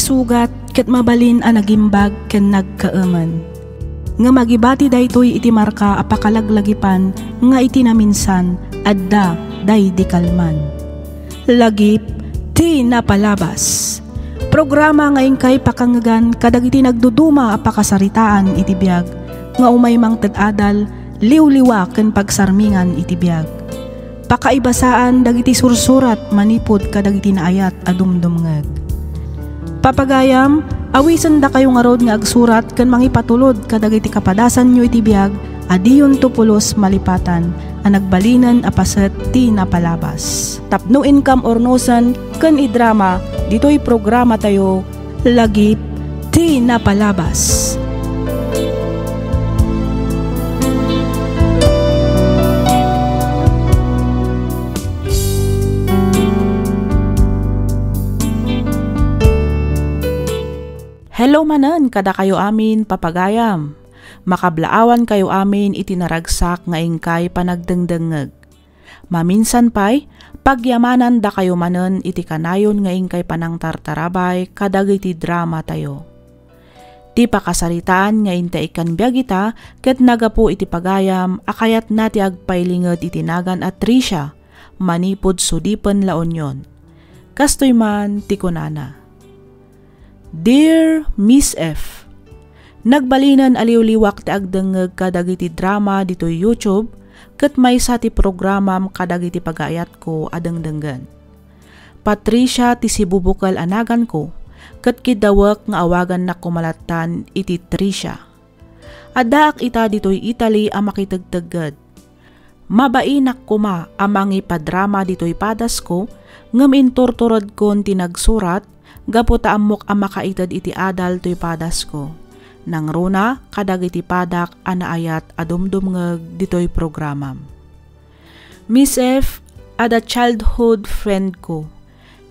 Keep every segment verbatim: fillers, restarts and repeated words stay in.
Sugat ket mabalin a nagimbag ken nagkaemen. Ngem agibati daytoy iti marka a pakalaglagipan nga iti naminsan, adda daydi kalman. Lagip ti napalabas. Programa nga inkay pakangngegan kadagiti nagduduma a pakasaritaan iti biag nga umay mangted adal, liwliwa ken pagsarmingan iti biag. Pakaibasaan dagiti sursurat manipud kadagiti naayat a dumdumngeg. Papagayam, awisendakayo ngarud nga agsurat ken mangipatulod kadagiti kapadasanyo iti biag a diyonto pulos malipatan a nagbalinen a paset ti napalabas. Tapno inkam urnosen ken idrama ditoy programatayo, Lagip ti Napalabas. Hello manen kadakayo amin, papagayam. Makablaawankayo amin iti naragsak nga inkay panagdengdengngeg. Maminsan pay, pagyamanandakayo manen iti kanayon nga inkay panangtartarabay kadagiti dramatayo. Ti pakasaritaan nga inta ikkan biag ita ket nagapu iti pagayam a kayatna ti agpailinged iti nagan a Tricia manipud sudipen La Union. Kastoy man ti kunana, "Dear Miss F, nagbalinen a liwliwak ti agdengngeg kadagiti drama ditoy YouTube ket maysa ti programam kadagiti pagaayatko a dengdenggen. Patricia ti sibubukel a naganko, ket kiddawek nga awagannak koma lattan iti Tricia. Addaak ita ditoy Italy a makitegtegged. Mabainak koma a mangipadrama ditoy padasko, ngem inturturedkon ti nagsurat gapu ta ammok a makaited iti adal toy padasko. Nangruna kadagiti padak a naayat a dumdumngeg ditoy programam. Miss F, adda childhood friend ko,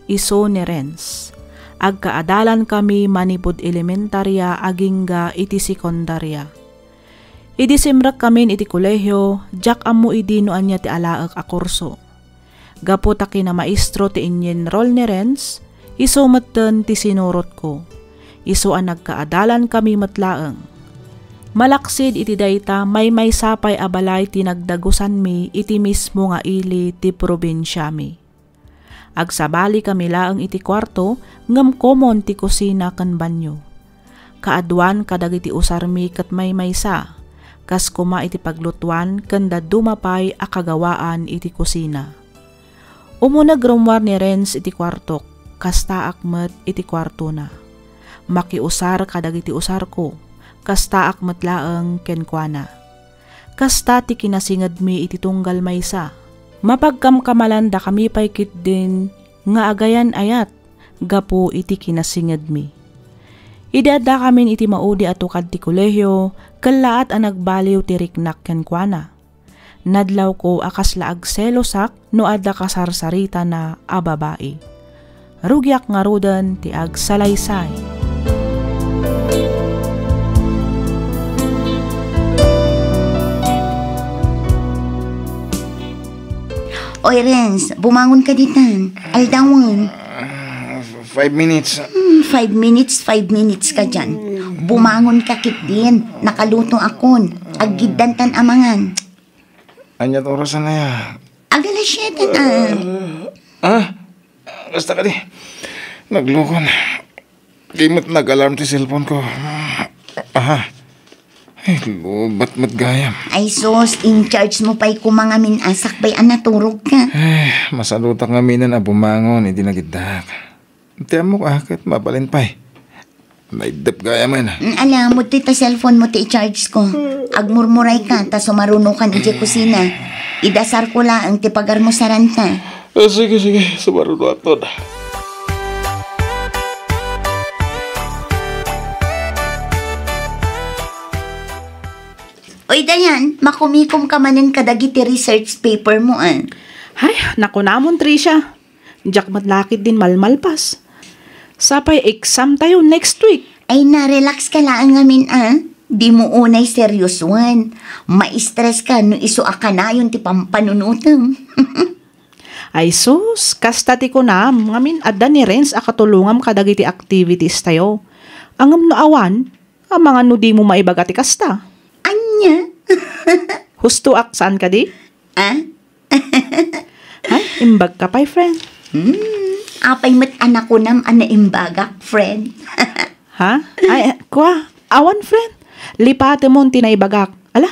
isu ni Renz. Agkaadalankami manipud elementaria agingga iti sekundaria. Idi simrekkamin iti kolehio, diak ammo idi no ania ti alaek a kurso. Gapu ta kinamaestro ti inyenrol ni Renz, isu metten ti sinurotko. Isu a nagkaadalankami met laeng. Malaksid iti dayta, maymaysa pay a balay ti nagdagusanmi iti mismo nga ili ti probinsiami. Agsabalikami laeng iti kuarto, ngem komon ti kusina ken banio. Kaaduan kadagiti usarmi ket maymaysa, kas koma iti paglutuan ken dadduma pay a kagawaan iti kusina. Umuneg rummuar ni Renz iti kuartok, kastaak met iti kuartona. Makiusar kadagiti usarko, kastaak met laeng kenkuana. Kasta ti kinasingedmi iti tunggal maysa. Mapagkamkamalandakami pay ketdin nga agayan-ayat gapu iti kinasingedmi. Idi addakamin iti maudi a tukad ti kolehio, kellaat a nagbaliw ti riknak kenkuana. Nadlawko a kasla agselosak no adda kasarsaritana a babai. Rugiak ngaruden ti agsalaysay. Oy, Renz, bumangon ka ditan. Aldawen. Ah, five minutes. Hmm, five minutes, five minutes ka dyan. Bumangon ka ketdin. Nakaluto akon. Aggiddan tan amangan. Ania ti orasan aya? Ag alas siete na. Ah? Kasta kadi. Naglukon. Di met nag-alarm ti cellphone ko. Aha. Ay, lowbat met gayam. Ay sus, in charge mo pay koma ngamin a sakbay a naturog ka. Ay, masalutak ngaminen a bumangon idi nagiddak. Ti ammok a ket mabalin pay. Naiddep gayam. Mm, ala, mudtoy ta cellphone mo ti i-charge ko. Agmurmuray ka, ta sumaruno kan idiay kusina. Idasar ko laeng ti pagarmusaran ta. Ah, sige, sige. Sumaruno aton. Oy, Dayan, makumikom ka manen kadagiti research paper mo, ah. Hay, nakunamon, Tricia. Diak met la ketdin malmalpas. Sapay exam tayo next week. Ay na, relax ka laeng ngamin, ah. Di mo unay seryosoen. Ma-stress ka no isu a kanayon ti pampanunotem. Ay sus, kasta ti kunam, ngamin adda ni Renz a katulongam kadagiti activities tayo. Ngem no awan, amangan no dimo maibaga ti kasta. Ania? Husto ak, saan kadi? Ah? Ay, imbag ka pay, friend. Hmm, apay met a nakunam a naimbagak, friend? Ha? Ay, kua, awan, friend. Lipatemon ti naibagak. Ala,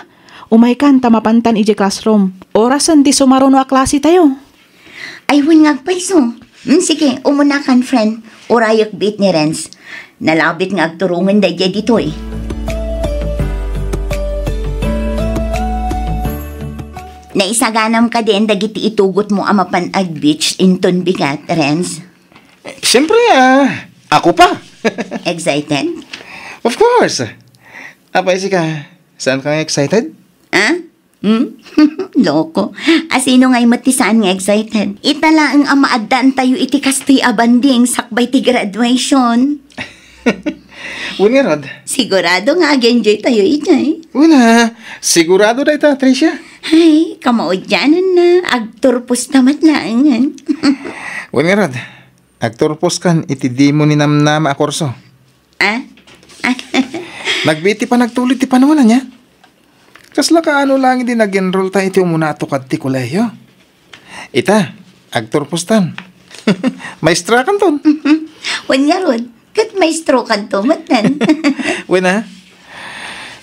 umaykan ta mapantan idiay classroom. Orasen ti sumaruno a klase tayo. Ay, wen nga agpayso. Hmm, sige, umunakan, friend. Urayek biit ni Renz. Nalabit nga agturongen daydiay ditoy. Naisaganam kadin dagiti itugotmo a mapan ag-beach inton bigat, Renz? Siyempre, ah, ako pa. Excited? Of course. Apay sika, saan ka nga excited? Ah? Hmm? Loko. Asino ngay met ti saan nga excited? Ita laeng a maaddaantayo iti kastoy a banding sakbay ti graduation. Wen ngarud. Sigurado nga ag-enjoy tayo idiay. Wen a, sigurado dayta, Tricia. Ay, kamaudiananna. Agturposta met laengen. Wen ngarud, agturposkan iti dimo ninamnama a kurso. Ah? Nagbiit ti panagtulid ti panungan, ania? Kasla kaano laeng idi nag-enrollta iti umuna a tukad ti kolehiyo? Ita, agturpostan. Maestra kanton. Wen ngarud, ket maestro kanto metten. Wen a?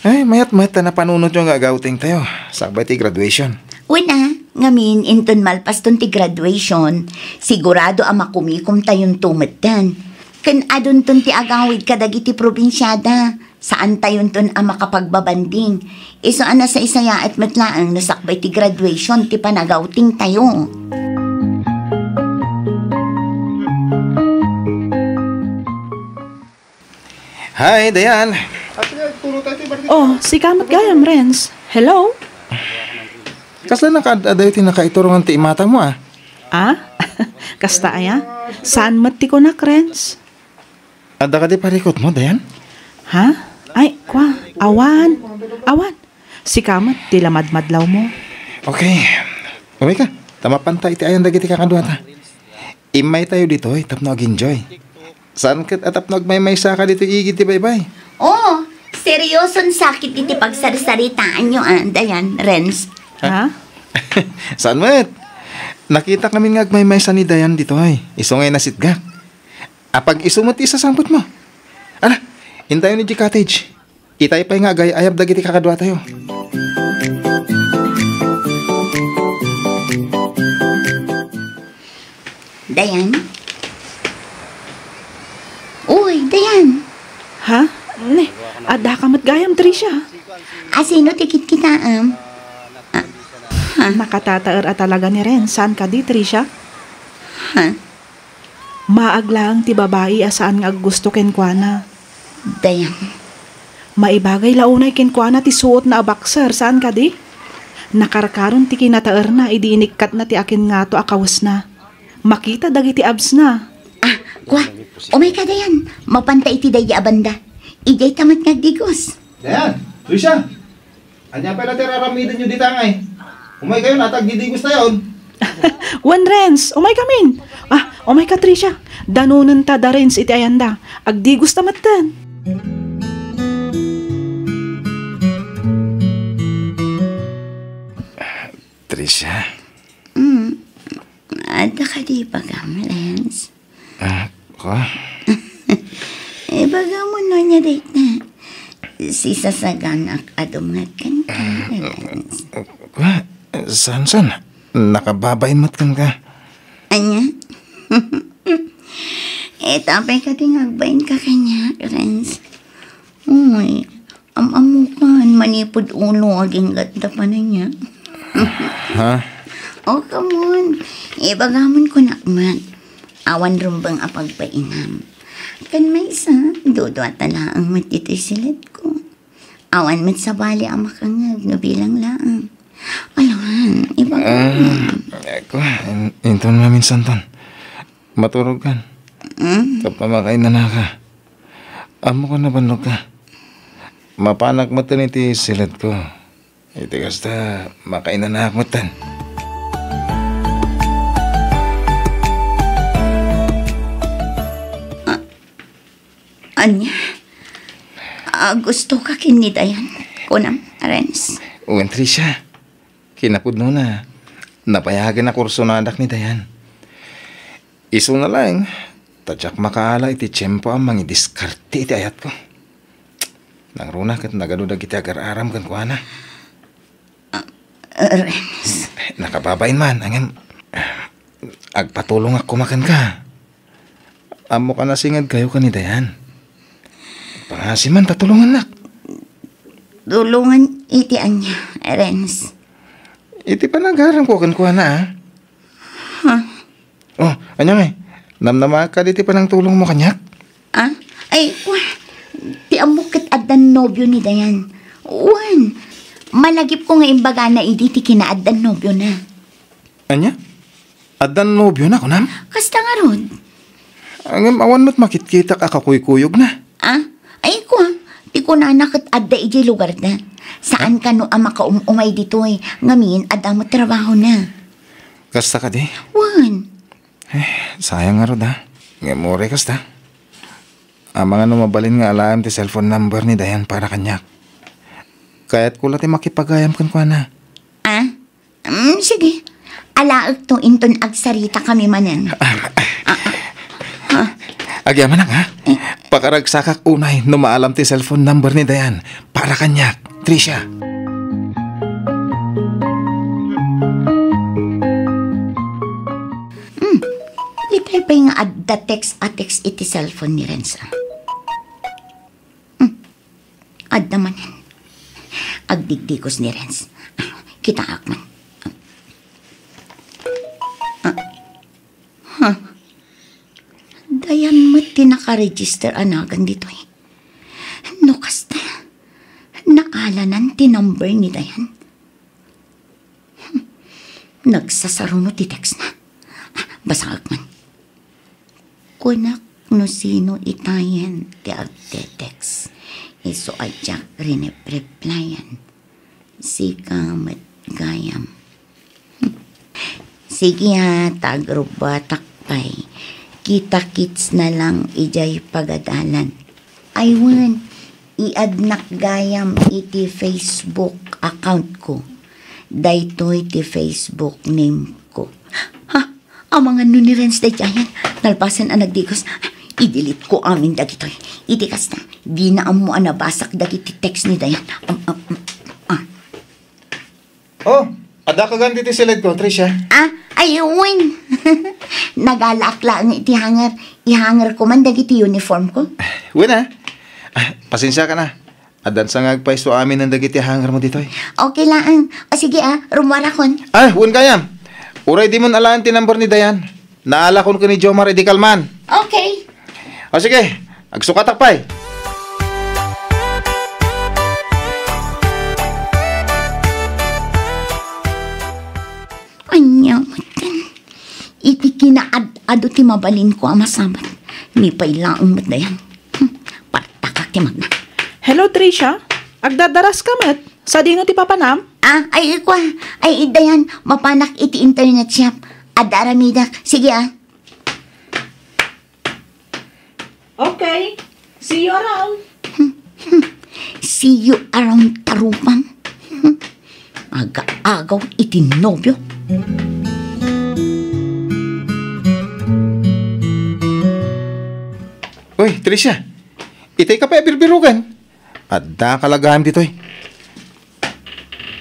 Ay, mayat met ta napanunotyo nga ag-outing tayo sakbay ti graduation. Wen a, ngamin inton malpaston ti graduation, sigurado a makumikomtayonto metten. Ken adunton ti agawid kadagiti probinsiada. Saantayonton a makapagbabanding. Isu a nasaysayaat met laeng no sakbay ti graduation ti panag-outing tayo. Hi, Dayan. Oh, sika met gayam, Renz. Hello? Kasla nakaad-adayo ti nakaiturongan ti imatangmo, ah? Ah? Kasta aya? Saan met ti kunak, Renz? Adda kadi parikutmo, Dayan? Ha? Ay, kua, awan. Awan. Sika met ti lamadmadlawmo. Okay. Umayka, ta mapanta iti ayan dagiti kakaduata. Immaytayo ditoy tapno ag-enjoy. Saan ket a tapno agmaymaysaka ditoy igid ti baybay? Oo, serioson sakit iti pagsarsaritaanyo, ah, Dayan, Renz. Ha? Saan met? Nakitak ngamin nga agmaymaysa ni Dayan ditoy. Isu ngay nasitgak. Apag-isu met ti isasangpetmo. Ala, intayon idiay cottage. Itay pay nga agay-ayab dagiti kakaduatayo. Dayan? Uy, Dayan! Ha? Ne, adda ka met gayam, Tricia? Asino ti kitkitaem? Ah, ha? Nakatataer a talaga ni Ren. Saan kadi, Tricia? Ha? Maag laeng ti babai a saan nga aggusto kenkuana. Dayan. Maibagay la unay kenkuana ti suotna a boxer, saan kadi? Nakarkaron ti kinataerna idi inikkatna ti akin ngato a kawesna. Makita dagiti absna. Ah, kua, umayka, Dayan. Mapanta iti daydi a banda. Idiay ta met nga agdigos. Dayan, Trisha, ania pay la ti ar-aramidenyo dita ngay? Umaykayon, ta agdidigos tayon. Wen, Renz, umaykamin. Ah, umayka, Trisha. Danonenta da Renz iti ayanda. Agdigos ta metten. Trisha? Mm. Adda kadi ibagam, Renz? Ah, ko? Ibagam no ania dayta. Sisasaganak a dumngeg kenka, Renz. Ko? Saan, saan? Nakababain met kenka. Ania? Ita pay kadi nga agbainka kaniak, Renz. Uy, am-ammokan, manipud ulo, aginggatta pay ania. Ha? Oh, come on. Ibagamon kunak met. Awan rumbeng a pagbainam. Ken maysa, duduata laeng met ditoy siledko. Awan met sabali a makangngeg no bilang laeng. Alangan, ibagam. Ah, ko, in-, inton maminsanton. Maturogkan. Mm. Tapno makainanaka. Ammok a nabannogka. Mapanak metten iti siledko. Iti kasta, makainanaak metten. Ania? Agustoka ken ni Dayan, kunam, Renz? Wen, Tricia. Kinapudnona, napayagen a kursonadak ni Dayan. Isuna laeng, ta diak makaala iti tiempo a mangidiskarte iti ayatko. Nangruna ket nagadu dagiti agar-aram kenkuana. Ah, Renz. Nakababain man, ngem agpatulongak koma kenka. Ammok a nasingedkayo ken ni Dayan. Pangngaasim man ta tulongannak. Tulongan iti ania, Renz? Iti panagaramko kenkuana, a. Ha? Oh, ania ngay? Namnamaak kadi ti panangtulongmo kaniak? Ah? Ay, wa, ti ammok ket addan nobio ni Dayan. Wen, malagipko nga imbagana idi ti kinaaddan nobiona. Ania? Addan nobiona, kunam? Kasta ngarud. Ngem awan met makitkitak a kakuykuyogna. Ah? Ay, kua, ti kunana ket adda idiay lugarda. Saan kano a makaum-umay ditoy, ngamin adda met trabahona. Kasta kadi? Wen. Eh, sayang ngarud, a. Ngem uray kasta. Amangan no mabalin nga alaem ti cellphone number ni Dayan para kaniak. Kayatko la ti makipagayam kenkuana. Ah? Mm, sige. Alaekto inton agsaritakami manen. Ah, ah. Ah. Agyamanak, ha? Eh. Pakaragsakak unay no maalam ti cellphone number ni Dayan para kaniak, Tricia. Hmm. Itay pay nga adda text a text iti cellphone ni Renz, a. Hmm. Adda manen. Agdigdigos ni Renz. Kitaak man. Ah. Huh. Dayan met ti nakaregister a nagan ditoy. No kasta, naalanan ti number ni Dayan. Hmm. Nagsasaruno ti textna. Ah, basaek man. Kunak no sino itayen ti agte-text. Isu a diak rinep-replyan. Sika met gayam. Sige a, ta agrubbuatak pay. Kita-kits na lang idiay pagadalan. Ay wen, i-addnak gayam iti Facebook account ko. Daytoy ti Facebook name ko. Ha? Amangan no ni Renz daydiayen, nalpasen a nagdigos. I-delete ko amin dagitoy. Iti kasta, dina ammo a nabasak dagiti text ni Dayan. Am, am, am, ah. Oh, adda ka gayam ditoy siledko, Tricia? Ah, ay, wen. Nagalaak laeng iti hanger. Ihanger ko man dagiti uniform ko. Wen, a. Ah, pasensiakan a. Addan sa nga agpayso amin dagiti hangermo ditoy. Okay laeng. O sige, a, rummuarakon. Ah, wen gayam. Uray dimon alaen ti number ni Dayan. Naalakon ken ni Jomar idi kalman. Okay. O sige, agsukatak pay. Ania met ken? Iti kinaad-ado ti mabalinko a masabat. Ni pay laeng met Dayan. Hmm, partakak ti magna. Hello, Tricia. Agdadaraska met. Sadino ti papanam? Ah, ay, kua. Ay, Dayan, mapanak iti internet shop. Adda aramidek. Sige, a. Okay. See you around. See you around, tarupang. Aga-agaw iti nobio. Uy, Tricia. Itay ka pay a birbirogan. Adda ka la gayam ditoy.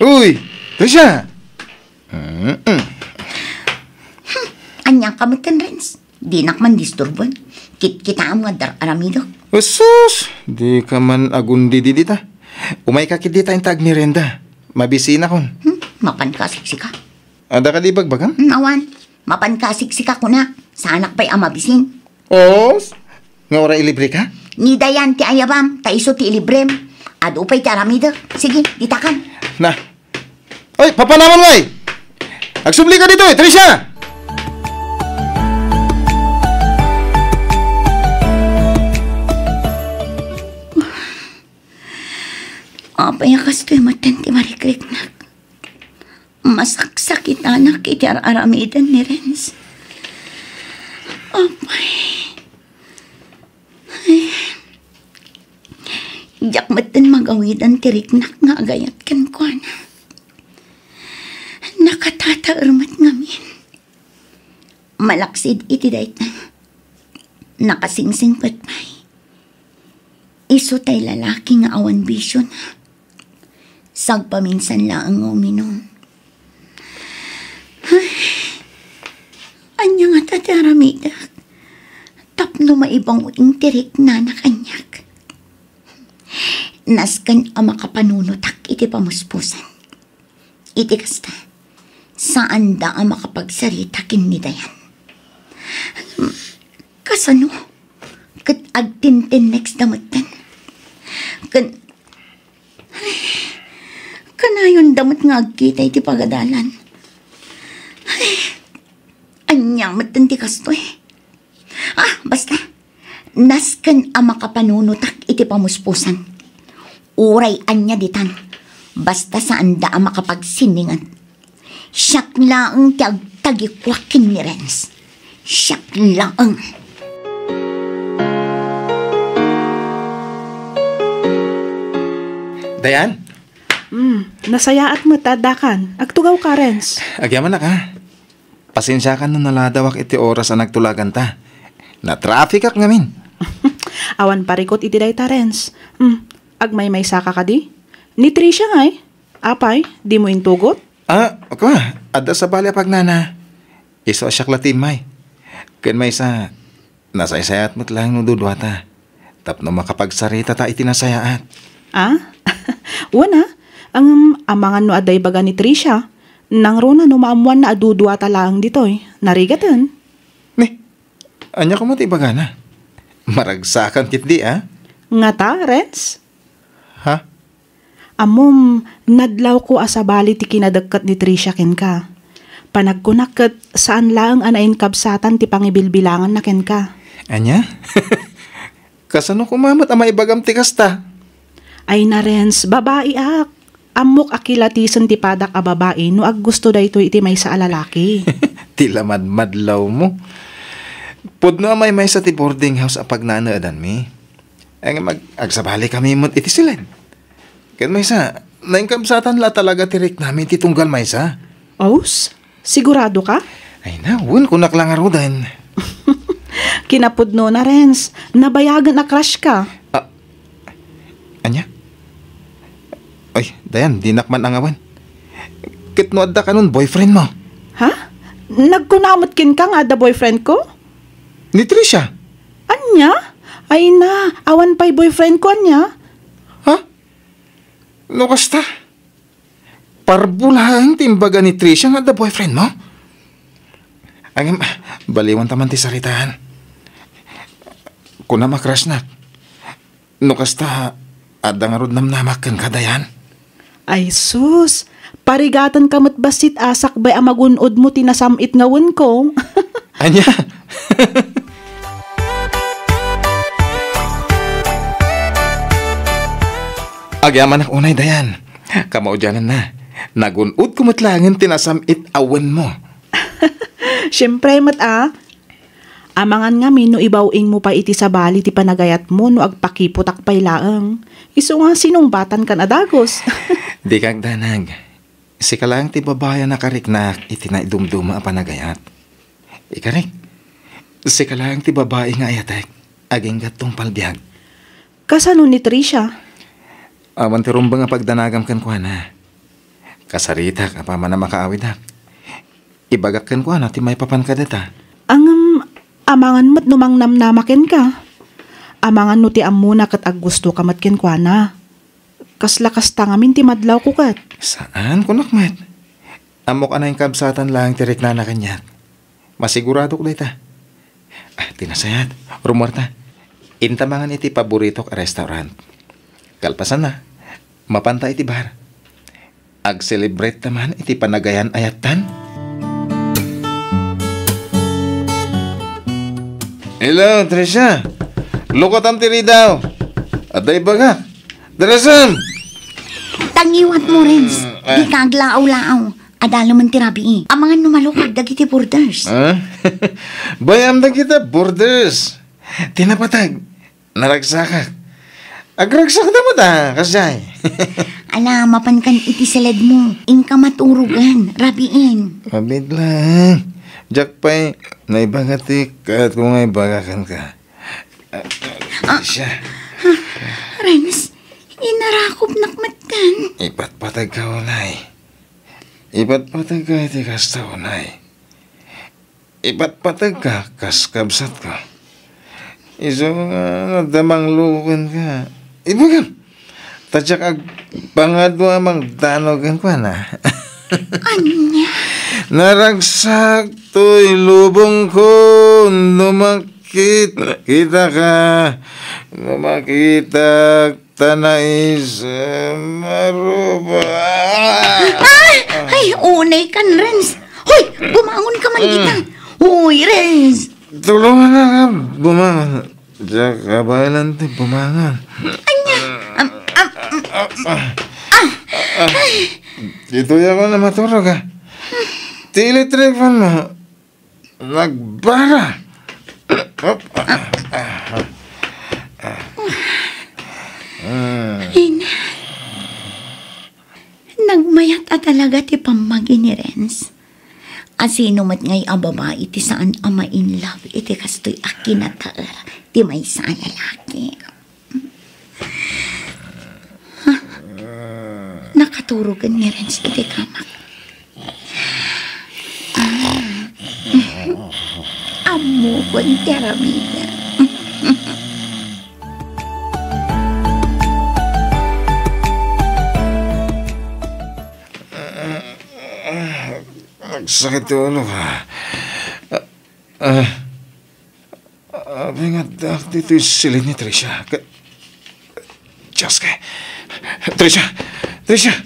Uy, Tricia. Mm-mm. Hmm, ania ka met ken Renz? Dinak man disturboen. Kitkitaem nga dar-aramidek. Sus! Di ka man agundi dita. Umayka ket dita inta agmerienda. Mabisinakon. Hmm, mapanka a siksika. Adda kadi ibagbagam? Hmm, awan. Mapanka a siksika kuna. Saanak pay a mabisin. Os? Nga uray ilibreka? Ni Dayan ti ayabam, ta isu ti ilibrem. Adu pay ti aramidek. Sige, ditakan. Na. Ay, papanamon ngay! Agsublika ditoy, Tricia! Apay a kastoy met ti marikriknak? Masaksakitanak iti ar-aramiden ni Renz. Apay. Ay. Ket magawidan ti riknak nga agayat kenkuana. Nakatataer met ngamin. Malaksid iti dayta, nakasingsingpet pay. Isu tay lalaki nga awan bisiona. Sagpaminsan laeng nga uminum. Ay, ania ngata ti aramidek tapno maibaw-ing ti riknana kaniak? Nasken a makapanunotak iti pamuspusan. Iti kasta, saanda a makapagsarita ken ni Dayan. Kasano? Ket agtintinnekda metten. Ken, ay, kanayonda met nga agkita iti pagadalan. Ay, ania metten ti kastoy? Ah, basta. Nasken a makapanunotak iti pamuspusan. Uray ania ditan, basta saanda a makapagsiningan. Siak laeng ti agtagikuak ken ni Renz. Siak laeng. Dayan? Hmm, nasayaat met ta addakan. Agtugawka, Renz. Agyamanak, ha? Pasensiakan no naladawak iti oras a nagtulaganta. Natrafikak ngamin. Awan parikut iti dayta, Renz. Hmm, agmaymaysaka kadi? Ni Tricia ngay? Apay, dimo intugot? Ah, kua, adda sabali a pagnana. Isu a siak la ti immay. Ken maysa, nasaysayaat met laeng no duduata. Tapno makapagsaritata iti nasayaat. Ah? Wen a. Ngem amangan no adda ibaga ni Tricia. Nangruna no maammoanna a duduata laeng ditoy. Narigaten. Ni, ania koma ti ibagana? Maragsakan ketdi, a? Ngata, Renz? Ha? Ammom, nadlawko a sabali ti kinadekket ni Tricia kenka. Panagkunak ket saan laeng a nainkabsatan ti pangibilbilanganna kenka. Ania? Kasano koma met a maibagam ti kasta? Ay na, Renz, babaiak. Ammok a kilatisen ti padak a babai no aggusto daytoy iti maysa a lalaki. Ti lamadmadlawmo. Pudno a maymaysa ti boarding house a pagnaedanmi. Ay nga mag-, agsabalikami met iti siled. Ket maysa, nainkabsatan la talaga ti riknami ti tunggal maysa. Aus? Sigurado ka? Ay na, wen, kunak la ngaruden. Kinapudno na, Renz. Nabayagen a crush ka. Ah, ania? Ay, Dayan, dinak man angawan. Ket no adda kanon boyfriend mo? Ha? Nagkuna met kenka nga adda boyfriend ko? Ni Tricia? Ania? Ay na, awan pay boyfriend ko, ania? Ha? No kasta? Parbo laeng ti imbaga ni Tricia nga adda boyfriend mo? Ngem, baliwanta man ti saritaan. Kunam a crushnak. No kasta, adda ngarud namnamak kenka, Dayan? Ay sus, parigatenka met bassit a sakbay a magun-odmo ti nasam-it nga wenko. Ania? Agyamanak unay, Dayan. Kamaudiananna, nagun-odko met laengen ti nasam-it a wenmo. Siempre met a. Amangan ngamin no ibaw-ingmo pay iti sabali ti panagayatmo no agpakiputak pay laeng. Isu nga sinungbatankan a dagus. Dika agdanag. Sika laeng ti babai a nakariknak iti naidumduma a panagayat. Ikarik, sika laeng ti babai nga ayatek, agingga tungpal biag. Kasano ni Tricia? Awan ti rumbeng a pagdanagam kenkuana. Kasaritak apaman a makaawidak. Ibagak kenkuana ti maipapan kadata. Ngem, amangan met no mangnamnama kenka. Amangan no ti ammona ket aggustoka met kenkuana. Kasla kasta ngamin ti madlawko ket. Saan, kunak met. Ammok a nainkabsatan laeng ti riknana kaniak. Masiguradok dayta. Ah, ti nasayaat, rummuarta. Inta mangan iti paboritok a restaurant. Kalpasanna, mapanta iti bar. Ag-celebrate ta man iti panagayan-ayattan. Hello, Tricia. Lukatam ti ridaw. Adda ibagak. Darasan! Tangiwat mo, Renz. Mm, eh. Di ka aglaaw-laaw. Adalemen ti rabii. Amangan no malukag dagiti borders. Ah? Bay-am dagita borders. Ti napateg, naragsakak. Agragsakda met a, kasdiay. Ala, mapankan iti seledmo. Inka maturogen, rabiin. Abit lang. Diak pay naibaga ti kayatko nga ibaga kenka. Ah, ah, siya. Ah, Renz, inarakopnak metten. Ipatpategka unay. Ipatpategka iti kasta unay. Ipatpategka kas kabsatko. Isu nga adda mangluko kenka. Ibagam. Ta diak agpangadu a mangdano kenkuana. Ania? Naragsak toy lubongko no makit-, kitaka. No makitak ta naisem a ruba. Ay! Ay, unay kan, Renz. Hoy, bumangon ka man dita. Hoy, Renz. Tulungan na ka, bumangon. Diak kabaelan ti bumangon. Ania? Am, am, am, ah. Ditoy ako na maturog, ah. Ti electric fan mo. Nagbara. Ay, na. Nagmayat a talaga ti pammagi ni Renz. Asino met ngay a babai ti saan a ma-in love iti kastoy a kinataer ti maysa a lalaki? Ha? Nakaturogen ni Renz iti kamak. Ah. Ammokon ti aramidem. Nagsakit ti ulo ka. Ah, ah, apay nga addaak ditoy silin ni Tricia? Ka-, Diyos ka. Tricia! Tricia!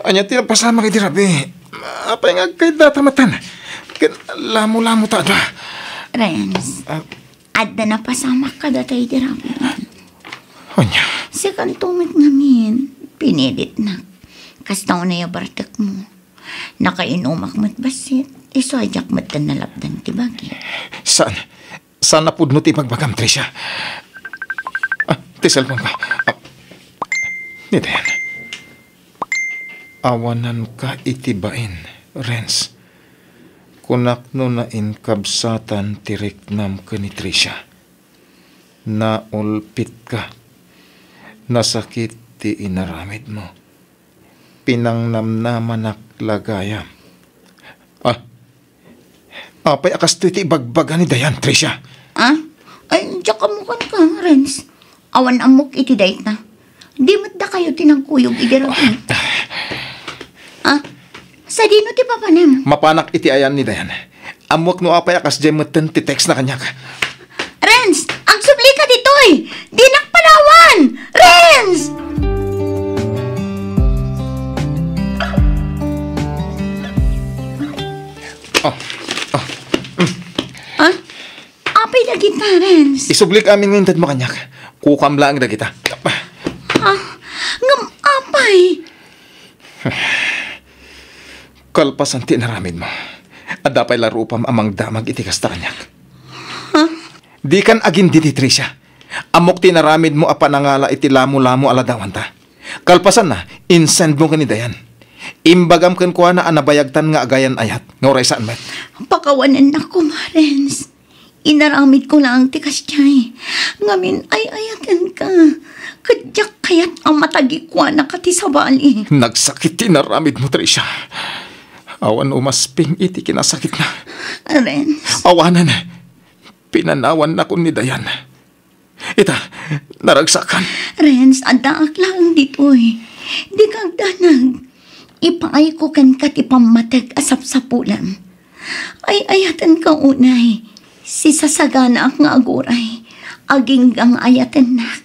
Ania ti napasamak iti rabii? Apay nga agkayat data metten? Ken lamo-lamo ta ada. Renz, ah, adda napasamak kadata iti rabii. Ania? Sikanto met ngamin, pinilitnak. Kasta unay a bartekmo. Nakainumak met bassit, isu a diak metten nalapdan ti bagi. Saan? Saan a pudno ti ibagbagam, Tricia? Ah, ti cellphone ko. Ah, ni Dayan. Awananka iti bain, Renz. Kunak no nainkabsatan ti riknam ken ni Tricia. Naulpitka. Nasakit ti inaramidmo. Pinangnamnamanak la gayam. Ah, apay a kastoy ti ibagbaga ni Dayan, Tricia? Ah? Ay, diak ammo kenka, Renz. Awan ammok iti dayta. Di met dakayo ti nagkuyog idi rabii. Ah? Sadino ti papanem? Mapanak iti ayan ni Dayan. Ammok no apay a kasdiay metten ti text na kaniak. Renz, agsublika ditoy! Dinak panawan! Renz! Ah, ah, mm. Ah? Apay dagita, Renz? Isublik amin nga intedmo kaniak. Kukam laeng dagita. Ah, ngem apay? Kalpasan ti inaramidmo, adda pay la rupam a mangdamag iti kasta kaniak. Ha? Dikan agindidi, Tricia. Ammok ti inaramidmo a panangala iti lamo-lamo a ladawanta. Kalpasanna, insendmo ken ni Dayan. Imbagam kenkuana a nabayagtan nga agayan-ayat, nga uray saan met. Pakawanennak koma, Renz. Inaramidko laeng ti kasdiay. Ngamin ay-ayatenka. Ket diak kayat a matagikuanaka ti sabali. Nagsakit ti inaramidmo, Tricia. Awan umasping iti kinasakitna. Renz. Awanen. Pinanawannakon ni Dayan. Ita, naragsakan. Renz, addaak laeng ditoy. Dika agdanag. Ipaayko kenka ti pammateg a sapsapulem. Ay-ayatenka unay. Sisasaganaak nga aguray. Agingga nga ayatennak.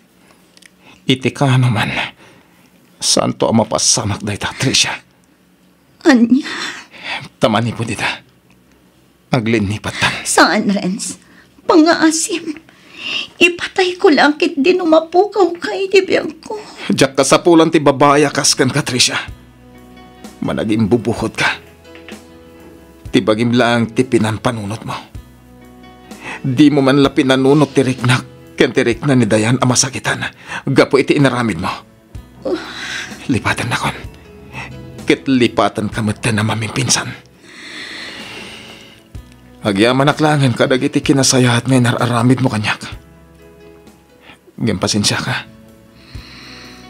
Iti kaano man, saanto a mapasamak dayta, Tricia. Ania? Ta manipud ita, aglinnipattan. Saan, Renz. Pangngaasim. Ipatayko la ketdi no mapukawka iti biagko. Diak kasapulan ti babai a kas kenka, Tricia. Managimbubuhodka. Ti bagim laeng ti pinampanunotmo. Dimo man la pinanunot ti riknak ken ti rikna ni Dayan a masakitan gapu iti inaramidmo. Lipatennakon, ket lipatenka metten a mamimpinsan. Agyamanak laengen kadagiti kinasayaat nga inar-aramidmo kaniak. Ngem pasensiaka,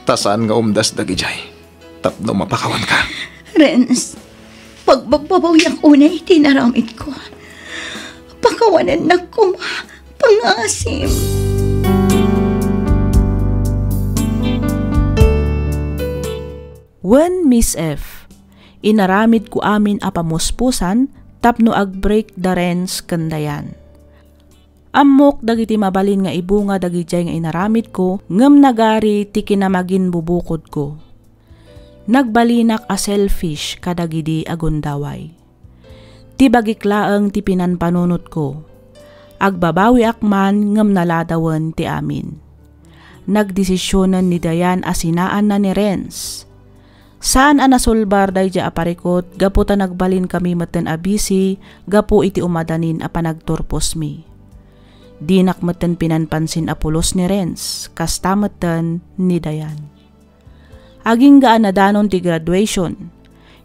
ta saan nga umdas dagidiay tapno mapakawanka. Renz, pagbabbabawiak unay ti inaramidko. Pakawanennak koma, pangasim. Wen, Miss F, inaramidko amin a pamuspusan tapno ag-break da Renz ken Dayan. Ammok dagiti mabalin nga ibunga dagidiay nga inaramidko, ngem nagari ti kinamaginbubukodko. Nagbalinak a selfish kadagidi a gundaway. Ti bagik laeng ti pinanpanunotko. Agbabawiak man ngem naladawen ti amin. Nagdesisionen ni Dayan a sinaanna ni Renz. Saan a nasulbar daydiay a parikut gapu ta nagbalinkami metten a busy gapu iti umadanin a panagturposmi. Dinak metten pinanpansin a pulos ni Renz, kasta metten ni Dayan. Agingga a nadanon ti graduation.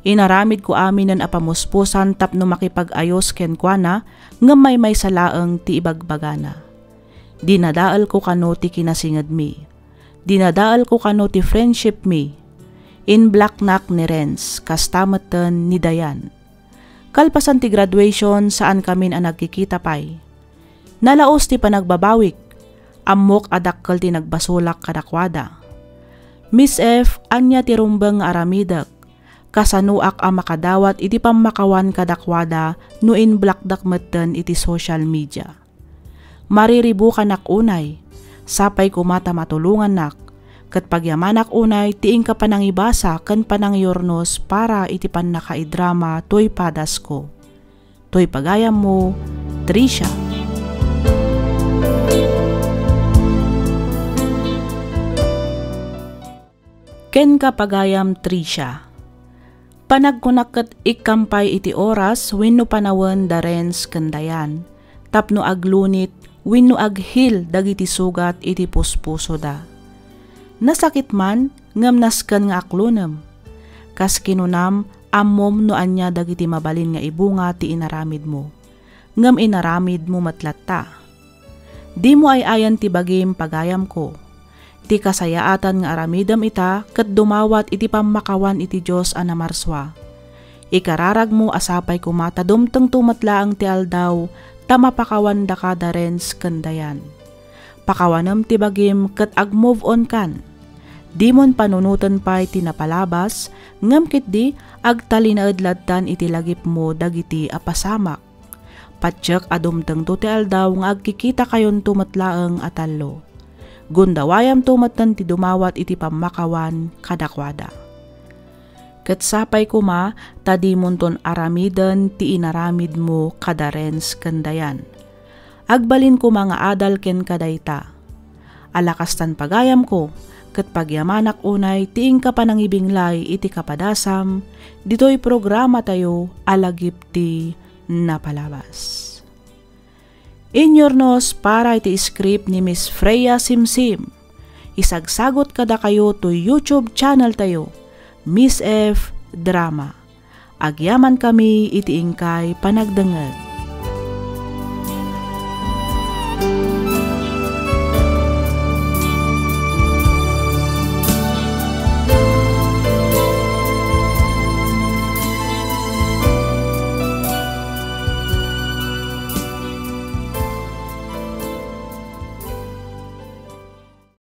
Inaramidko aminen a pamuspusan tapno makipag-ayos kenkuana, ngem maymaysa laeng ti ibagbagana. Dinadaelko kano ti kinasingedmi. Dinadaelko kano ti friendshipmi. Inblocknak ni Renz, kasta metten ni Dayan. Kalpasan ti graduation, saankamin a nagkikita pay. Nalaos ti panagbabawik. Ammok a dakkel ti nagbasolak kadakuada. Miss F, ania ti rumbeng nga aramidek? Kasanoak a makadawat iti pammakawan kadakuada no inblockdak metten iti social media? Mariribukanak unay. Sapay koma ta matulongannak, ket pagyamanak unay ti inka panangibasa ken panangyurnos para iti pannakaidrama toy padasko. Toy pagayammo, Tricia. Kenka, pagayam Tricia. Panagkunak ket ikkam pay iti oras wenno panawen da Renz ken Dayan tapno aglunit wenno aghil dagiti sugat iti puspusoda. Nasakit man, ngem nasken nga aklunem. Kas kinunam, ammom no ania dagiti mabalin nga ibunga ti inaramidmo. Ngem inaramidmo met latta. Dimo ay-ayan ti bagim, pagayamko. Ti kasayaatan nga aramidem ita ket dumawat iti pammakawan iti Dios a namarsua. Ikararagmo a sapay koma ta dumtengto met laeng ti aldaw ta mapakawandaka da Renz ken Dayan. Pakawanem ti bagim ket ag-move on kan. Dimon panunoten pay ti napalabas, ngem ketdi agtalinaed lattan iti lagipmo dagiti a pasamak. Patiek a dumtengto ti aldaw nga agkikitakayonto met laeng a tallo. Gundawayamto metten ti dumawat iti pammakawan kadakuada. Ket sapay koma ta dimonton aramiden ti inaramidmo kada Renz ken Dayan. Agbalin koma nga adal kenka dayta. Ala kastan, pagayamko, ket pagyamanak unay ti inka panangibinglay iti kapadasam ditoy programatayo a Lagip ti Napalabas. Inyurnos para iti script ni Miss Freya Simsim. Isagsagot kadakayo toy YouTube channel tayo, Miss F Drama. Agyamankami iti inkay panagdengngeg.